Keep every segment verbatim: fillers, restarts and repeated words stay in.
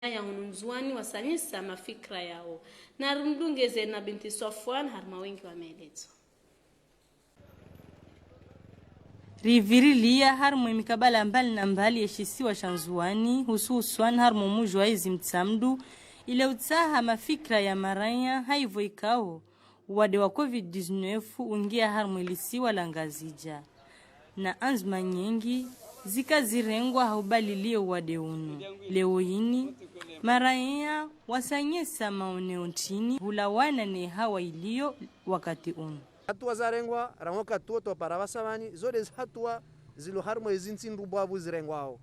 ya hunu Ndzuwani wasanyisa mafikira yawo. Narimdungeze na Binti Swafwan harumwa wendji wa maelezo. Rivirilia harumwa emikabala mbali na mbali yeshisiwa sha Ndzuwani, hususwani harumwa omuji wa Izimtsamdu, ile utsaha mafikira ya maraya, haivo ikao uwade wa covid dix-neuf ungia harumwa elisiwa la Ngazidja. Na anzima nyengi zika zirengwa ha ubalilia uwade unu. Leo ini, maraya wasanyisa maoneo ntrini hulawana ne hawa ilio wakati unu. Hatuwa zarengwa, rangu wakati uwo twapara pvasa pvani, zo nde zi hatuwa zilo harumwa ezi ntsi ndrubwavu zirengwao.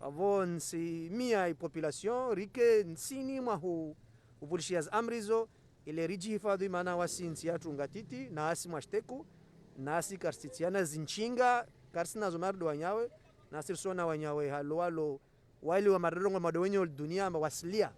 Apvo ntsi mia i population, rike ntsini mwa hu, upvulishiya zi amri zo, ile ridjihifadhwi mana wasi ntsi yatru ngatiti, na wasi mwa shiteku, na wasi karisitsiana zintshinga, karisina zo maridi wanyawe, na wasi risona wanyawe halo walo, waili wa maridi ngo mado wenye oli dunia amba wasilia.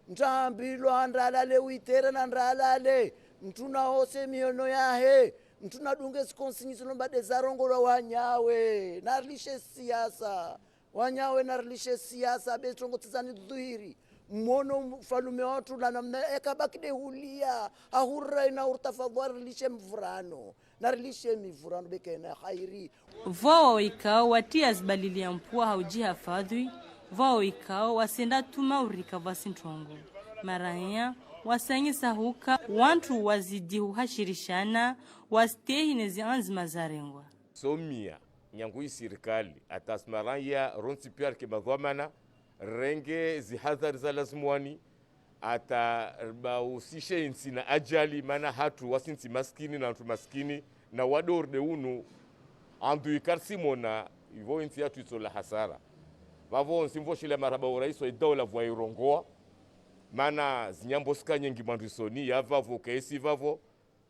Mtru ambilwa ndralale uitere na ndralale, mtru na ose mihono yahe, mtru na dunge zi consignes zilo mbade zarongolwa wanyawe, narilishe siasa. Wanyawe narilishe siasa, be trongo tizani dhuhiri. Mwono ufalume watru la namna eka baki de hulia, ahurira ina urtafadhwa rilishe mvurano. Narilishe mivurano be kena hairi. Pvwao ikao watia zibalilia mpua ha udjihafadhwi, pvwao ikao wasenda tuma urika pvwasi ntrongo. Maraya wasanyisa huka wantru wazidi huhashirishana, wastehi ne zi anzima zarengwa. Somia, nyangu i sirikali, hata si maraya rontsi pia rike madhwamana, renge zihadhari za lazimwani, hata ribausishe intsi na ajali, mana hatru wasi ntsi maskini na wantru maskini, na uwade uri de unu, andui karisimona, ivo intsi yatru itsola hasara. Pvavo ntsi mvoshile marahaba o raisi wa idaula pvwa irongoa, mana zinyambo zika nyengi mwandrisoni, ya pvavo, kaisi pvavo,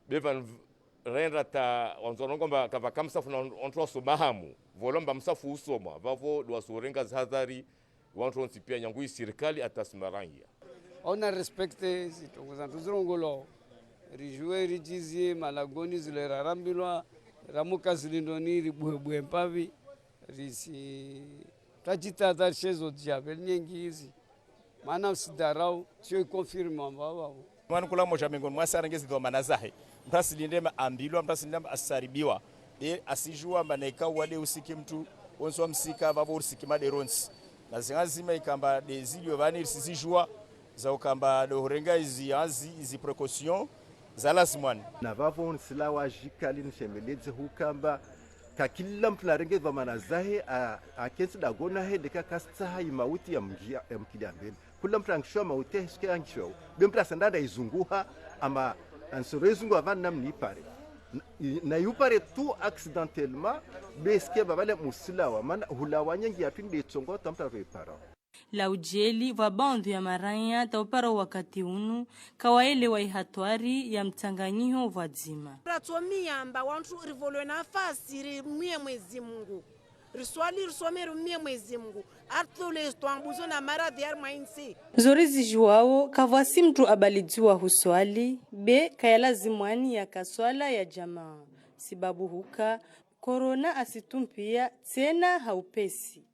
be pvanu pv-, renda ta, wandzo warongoa amba kapvaka msafu na wantru wasoma hamu. Pvolomba msafu usoma. Pvavo ndo wasurenga zihadhari, wantru wontsi pia nyangu i sirikali hata si maraya. Ona respecte zitrongo zantru zirongolwao. Ridjuwe ridjizie malagoni zile rarambilwa, ramuka zilindoni ribuhebuhe mpapvi, risi, twadjitahadharishe zo djabel nyengi izi. Mana usidharau, sio iconfirme amba pvavo. Mwana kula moja mengoni mwasi arenge zidhwamana zahe. Mtru asilinde ma ambilwa, mtru asilinde ma asaribiwa. Be asidjuwa amba na ika uwade usiki mtru, wontsi wa msika, pvavo urisiki made rontsi. Na zi anzima ikamba de zilio pvani risizidjuwa, za ukamba do hurenga izi anzi, izi précaution, za lazimwani. Na pvavo ntsilawa jikali nishemeledze hukamba, ka kila mtru narenge dhwamana zahe, a, akentsi dagoni hahe, ndeka kasitsaha imauti ya mngia, ya mkilia mbele. Kula mtru angishiwa mauti yahe suke angishiwa. Be mtru asenda nda izunguha, ama ansoro izunguha pvanu namna ipare. Na, i-, na yupare tu accidentellement, be suke pvapvale musilawa, mana hulawa nyengi ya pvinde itsongo, ta mtru ave ipara. La ujeli pvwa baandhu ya maraya ta upara wakati unu, kawaelewa ihatwari ya mtsanganyiho pvwadzima. Ratsomia amba wantru rivolwe nafasi rimwie Mwezi Mungu. Riswali, risome, rimwie Mwezi Mungu. Artole twambuzo na maradhi yari mwa intsi. Zo rizidjuwao, kapvwasi mtru abalidziwa huswali, be kaya lazimwani yaka swala ya djamaa. Sibabu huka, korona asitumpia tsena ha upesi.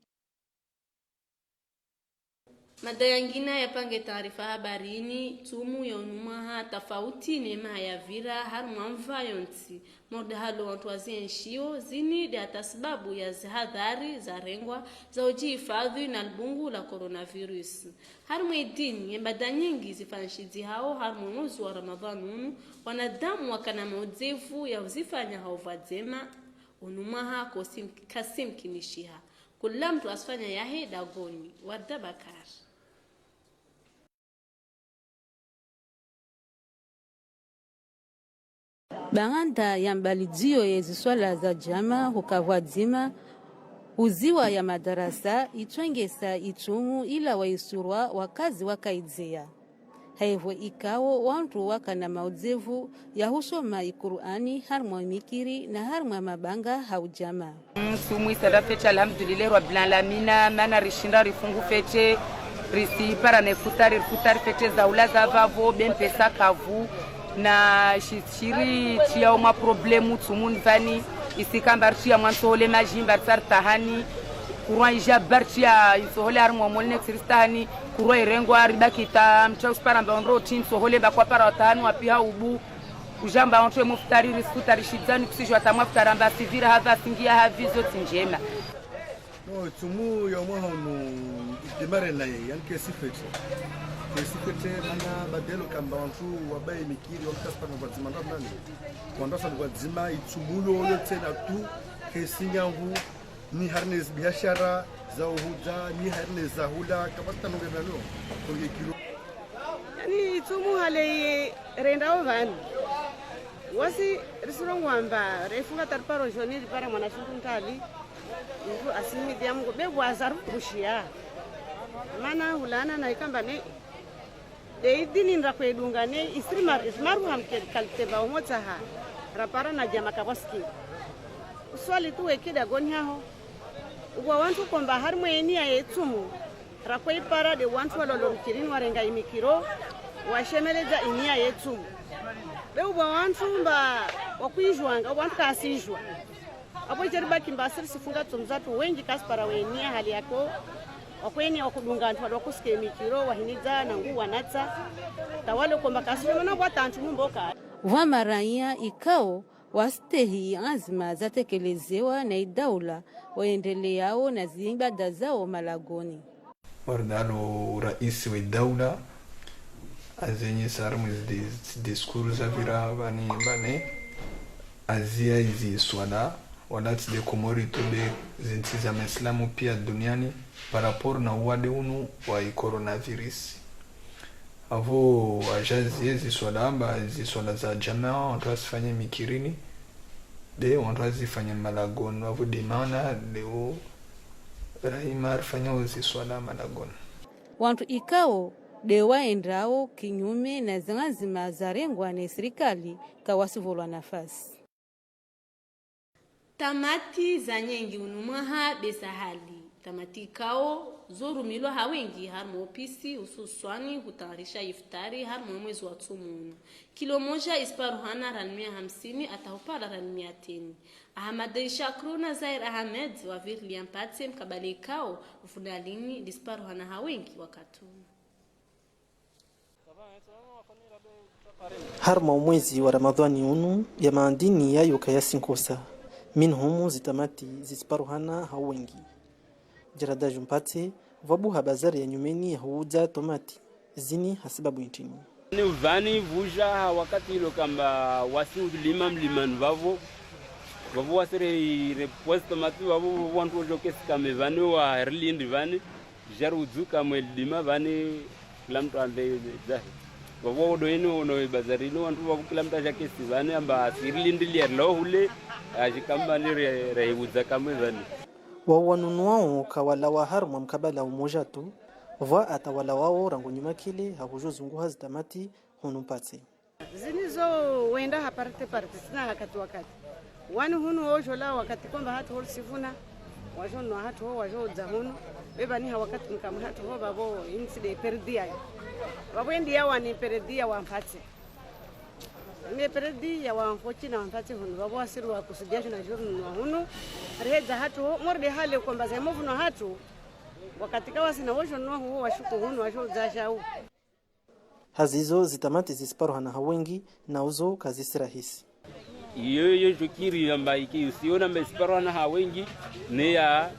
Mada yangina yapange taarifa habari ini, tsumu ya unu mwaha tafauti ne maha yavira harumwa mva yontsi. Mordehalo wantru wazienshio zini de hata sibabu ya zihadhari zarengwa za ujihifadhwi na libungu la coronavirus. Harumwa idini, ye mbada nyengi zifanyishidzihao harumwa mwezi wa Ramadhani unu, wanadamu wakana maudzevu ya uzifanya ha upvwadzima, unu mwaha kosim-, kasimkinishiha. Kula mtru asifanya yahe dagoni. Warda Bakar. Baanda ya mbalidziyo ye ziswala za djamaa huka pvwadzima, uziwa ya madarasa, itwengesa itsumu ila waisurwa wakazi wakaidzeya. Haivo ikao wantru wakana maudzevu ya husoma ikur'ani harimwa mikiri na harimwa mabanga ha udjamaa. Tsumu isenda fetre, alhamdulillahi rabbil alamina, mana rishinda rifungu fetre, risipara ne futari, rifutari fetre zaula za vavo, be mpesa kavu, na shi-, shiri tsiya omwa problemu tsumu nivani, isikamba ritsiya mwa ntsohole majimba ritsartahani, kurwa ija ba ritsiya intsohole harimwa omolene tsiristahani, Kurwa irengwa ribaki ta mtsa usipara mba ondro tintso hole mba kwapara watanu wapiha ubu. Ujamba ontro emufutari risifutari shidzani kusijwa ta mwafutari amba sivira hava singia havi zo tsi ndjema. No, itsumu ya mwaha unu idemare naye, yani kesifete. Kesifete mana badelo kamba wantru wabaye mikiri, wantru kasipara mba dzima ndamani. Wantru asipara mba dzima itsumu yo yo tsena tu, kesinyangu, ni hari ne zibiashara za uhudza, ni hari ne zahula, kapata nonge nalo, konge kilo. Yani itsumu hale ye renda ovani. Wasi risirongo amba, refunga tariparo joni, ripara mwana shundu ntali. Mtu asimi dia Mungu, bebu azaru kushia. Mana hulana na ikamba ne, de idini nra kwe dunga ne, isiri mar-, isiri maru ham ke-, kalite ba omotsa ha, rapara na djama kabwaski. Uswali tu wekida goni haho. Uwa wantru komba harimwa enia ye itsumu, rakwe ipara de wantru walolo mkirini warenga imikiro, washemeledza enia ye itsumu. Be uwa wantru mba wakuijwanga, uwa wantru kasijwa. Apvo ijaribaki mba siri sifunga tsumu zatru wengi kasipara wenia hali yako, wakweni wakudunga antru walo kusike mikiro, wahinidza, nangu wanatsa, tawale komba kasiri, mana wata antru mumboka. Vwa maraya ikao, wastehi anzima zatekelezewa na idaula, waendeleao na ziibada zao malagoni. Wardalo uraisi we daula, azenye sarmu zi dis-, discours zavira vani vane, azia izi swala, wala tsi de Komori tu be zintsi za maislamu pia duniani, par rapport na uwade unu wa i coronavirus. Avo ajazie ziswala amba ziswala za jamaa, wantru wasifanye mikirini, de wantru wazifanye malagoni, avo de mana leo rahima rifanyao ziswala malagoni. Wantru ikao de waendao kinyume na zanzima zarengwa ne sirikali kawasivolwa nafasi. Tamati za nyengi unu mwaha be za hali. Tamati ikao zorumilwa ha wengi harimwa opisi, hususwani hutayarisha iftari harimwa mwezi wa tsumu unu. Kilo moja isiparuhana rani mia hamsini ata hupara rani mia teni. Ahmad Shakru na Zair Ahmed wavirilia mpatse mkabala ikao ufuna lini lisiparuhana ha wengi wakati unu. Harimwa umwezi wa Ramadhwani unu, ya maandini yayo kayasinkosa, minhumu zitamati zisiparuhana ha wengi. Jarada Jumpatse, vwabuha bazari ya nyumeni ya huudza tomati, zini hasibabu intrini. Ni vani vuja ha wakati ilo kamba wasi ulima mlimani vavo, vavo wasire irepozi tomati vavo, vavo wantru wojo kesi kame vani wa rilindi vani, jari udzuka mwe lidima vani kila mtru ambe zahe. Vavo wodo inu ono bazari inu wantru vavo kila mtru aja kesi vani amba asiri lindi lia rilo hule, ajikamba ni re-, rehiudza kamwe vani. Wao wanunuao kawalawa harimwa mkabala umoja tu, vwa ata walawao rangu nyuma kile ha hujo zunguha zitamati hunu Mpatse. Zini zo wenda ha parte parte, sina wakati wakati. Wani hunu wojo la wakati komba hatru ho lisivuna, wajo nwa hatru ho, wajo udza hunu. Be vani ha wakati mkamu hatru ho, vavo intsi de perdi yayo. Vavo endi ya wani perdi ya wa Mpatse. Ni perdi ya wa Mfotsi na wa Mpatse hunu. Vavo wasiri wakusudia juna juru nwa hunu. Rihedza hatru ho, morde hale komba za imovu nwa hatru. Wakati kawasina wojo nwa huo washuku hunu, wajo udza jau. Hazizo zitamati zisiparuhana ha wengi, na uzo kazisi rahisi. Iyo, iyo jokiri amba iki usiona mba isiparuhana ha wengi, ne ya,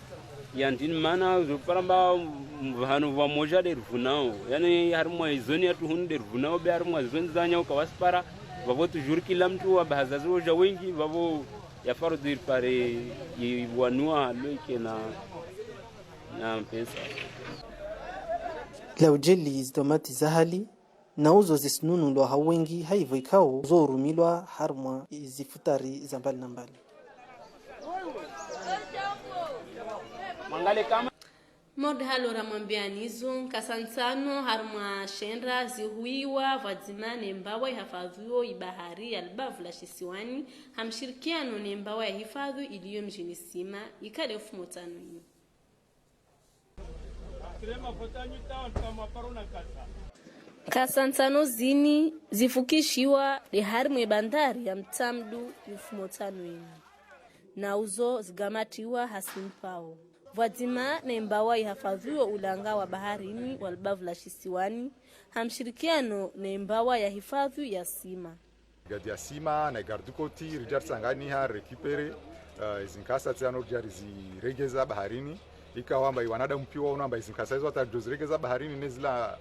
ya ndini mana zopara mba, mm, vahanu vamoja de rivunao. Yani harimwa izoni yatru hunu de rivunao, be harimwa izoni zanyao kawasipara, vavo toujours kila mtru wa bahazazi woja wengi, vavo ya faradhi pare iwanua loike na, na mpesa. La ujeli zitomati za hali, na uzo zisinunulwa ha wengi haivo ikao zo urumilwa harimwa zifutari za mbali na mbali. Morde halo ramwambiani zo, nkasa ntsano harimwa shendra zihuiwa vwadzima ne mbawa ihafadhuo ibahari ya libavu la shisiwani, ha mshirikiano ne mbawa ya hifadhu iliyo mjini Sima, ikale mfumo tsano ini. Nkasa ntsano zini zifukishiwa de harimwa ibandari ya Mtsamdu mfumo tsano ini. Na uzo zigamatiwa ha Simpao. Pvwadzima ne mbawa yihifadhwiyo ulanga wa baharini wa libavu la shisiwani, ha mshirikiano ne mbawa ya hifadhwi ya sima. Brigade ya sima na garde-côte, ridja ritsanganyiha, récupérer, eh, izinkasa tsena ridja riziregeza baharini. Ikao amba iwanadamu piya waono amba izinkasa izo hata ridjo ziregeza baharini ne zila,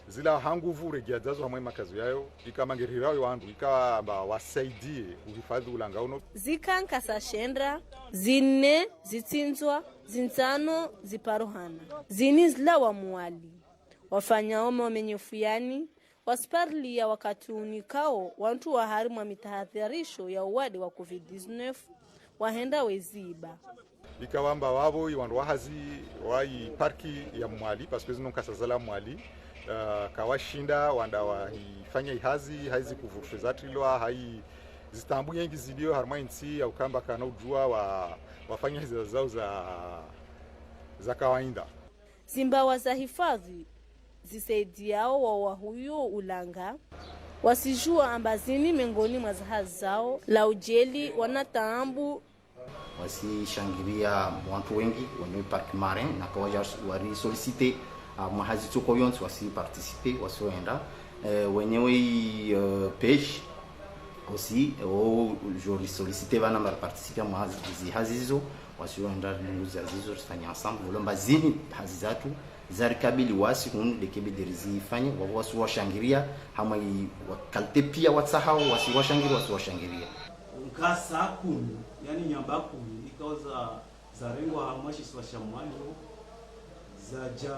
zila ha nguvu uregea dzazo hamwe makazi yayo, ika mangerirawo wandru, ika amba wasaidie uhifadhwi ulanga unu. Zika nkasa shenda, zine zitsindzwa, zintsano ziparuhana. Zini zilawa Mwali. Wafanyao mamenyefu yani, wasiparilia wakati unikao wandru wa harimwa mitahadharisho ya uwade wa covid dix-neuf, wahenda weziba. Ikao amba wapvo iwandru wa hazi wa iparki ya Mwali, parce que zinu nkasa zalawa Mwali, eh, kawashinda wanda wahifanya ihazi, ha izi couvre-feu zatrilwa, ha izitaabu nyengi zilio harimwa intsi ya ukamba kana udjuwa wa, wafanya hazi zao za, za kawaida. Zimbawa za hifadhwi zisaidiao wao wahuyo ulanga, wasidjuwa amba zini mengoni mwa zahazi zao, la ujeli wanataabu. Wasishangiria wandru wengi, wenyewe parc marin, na kawaja wari solliciter, ah, mwa hazi tsuko yontsi wasiparticiper, wasiwenda. Eh, wenyewe, eh, pêche, aussi, eh, o, je les sollicite pvanu amba riparticiper mwa hazi, zi hazi zizo, wasiwenda rinunguzi hazi zizo, rifanye ensemble, ulomba zini hazi zatru, zarikabili wasi, hunu, ndeke bidi rizifanye, wa, wasiwashangiria, hamwe i, wa qualité piya watsahao, wasiwashangiria, wasiwashangiria. Nkasa kumi, yani nyamba kumi, ikao za, zarengwa hamwe shisiwa sha Mwali, zaja,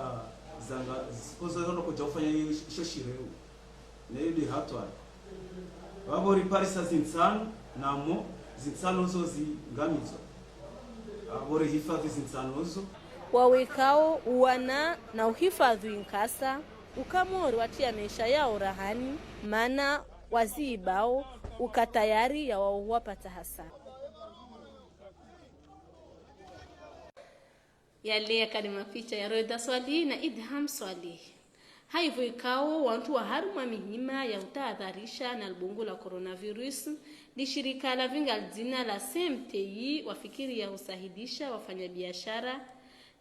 zanga, zikoza zono kuja ufanya isho, isho shireu. Nayo ndi hatwari. Wapvo riparisa zintsano, namo zintsano zo zingamizwa. Wapvo rihifadhwi zintsano zo. Wawekao uwana na uhifadhwi nkasa, uka mori watia maesha yao rahani, mana waziibao, uka tayari ya wao wapata hasara. Yale yakali mapicha ya Reda Swali na Idham Swali. Haivo ikao wandru wa harimwa mihima ya utahadharisha na libungu la coronavirus, lishirika la vinga lidzina la C M T I wafikiri ya usahilisha wafanyabiashara,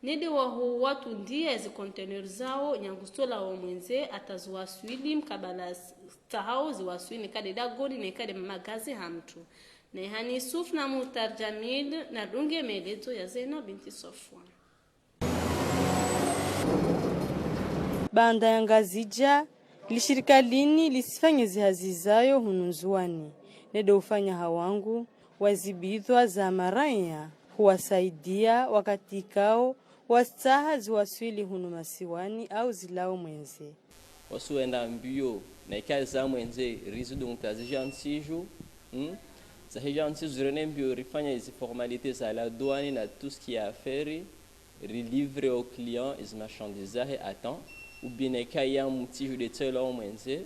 nede waho watundia ziconteneur zao nyanguso la wamwendze hata ziwaswili mkabala s-, tsahao ziwaswili, neka nde dagoni neka nde magazi ha mtru. Nehani Yusuf na Muhtar Jamil, na dunge maelezo ya Zena binti Sofwan. Baanda ya Ngazidja, lishirika lini lisifanye zihazi zayo hunu Ndzuwani, nede ufanya hawangu wa zibidhwa za maraya huwasaidia wakati ikao wastaaha ziwaswili hunu masiwani au zilao mwendze. Wasi wenda mbio, na ika za mwendze, rizidunga ta zija ntsijo, hmm? Zahija ntsijo zirende mbio, rifanya izi formalités za la douane na tout ce qui est affaires, rilivrer au client izi marchandises zahe à temps, ou bien na ika ya mtsijo de tsela o mwendze,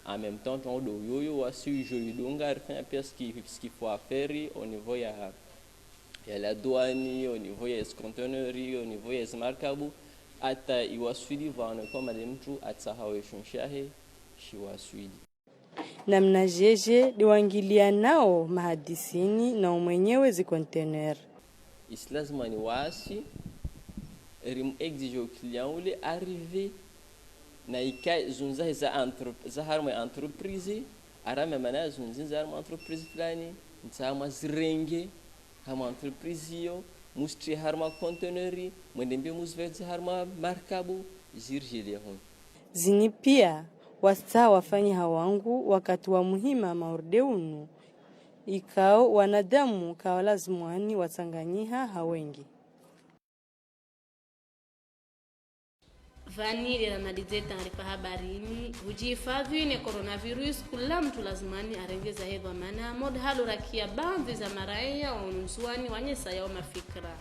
en même temps, ton do yoyo, wasi ujo idunga, rifanya pia ce qui, ce qu'il faut à faire au niveau ya ya la douane, au niveau ya conteneur, au niveau ya markabu, hata iwaswili pvanu kama de mtru atsahao eshunshi yahe, shiwaswili. Namna jeje de wangilianao mahadisini na umwenyewe ziconteneur. Isi lazima ni wasi, rim exige o client ule arrive, na ika zunza za entre-, za harimwa entreprise, arame mana zunzi za harimwa entreprise fulani, ntsaha mwazirenge, harimwa entreprise iyo, muzitrie harimwa conteneur, mwende mbio muzipveze harimwa markabu, zirejele hunu. Zini pia, wastaaha wafanye hawangu wakati wa muhima maurde unu, ikao wanadamu kawalazimwani watsanganyiha ha wengi. Pvanu ndo ramalize taarifa habari ini, hujihifadhwi ne coronavirus, kula mtru lazimani arenge zahe dhwamana, mode halo rakia baadhwi za maraya wa hunu Ndzuwani wanyesa yao mafikira.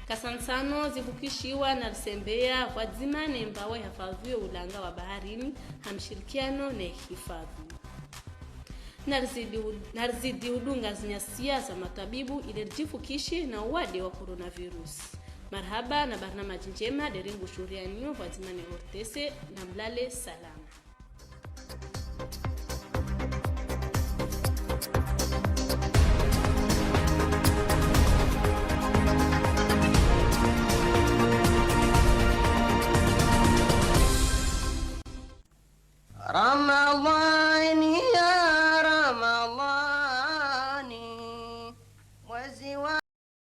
Nkasa ntsano zivukishiwa na risembeya pvwadzima ne mbawa ihifadhwiyo ulanga wa baharini, ha mshirikiano ne hifadhwi. Narizidi u-, narizidi udunga zinyasiya za matwabibu ile rijifukishe na uwade wa coronavirus. Marahaba na barnamaji njema de ringu shurianiyo pvwadzima ne O R T C, na mlale salama. Ramadhwani.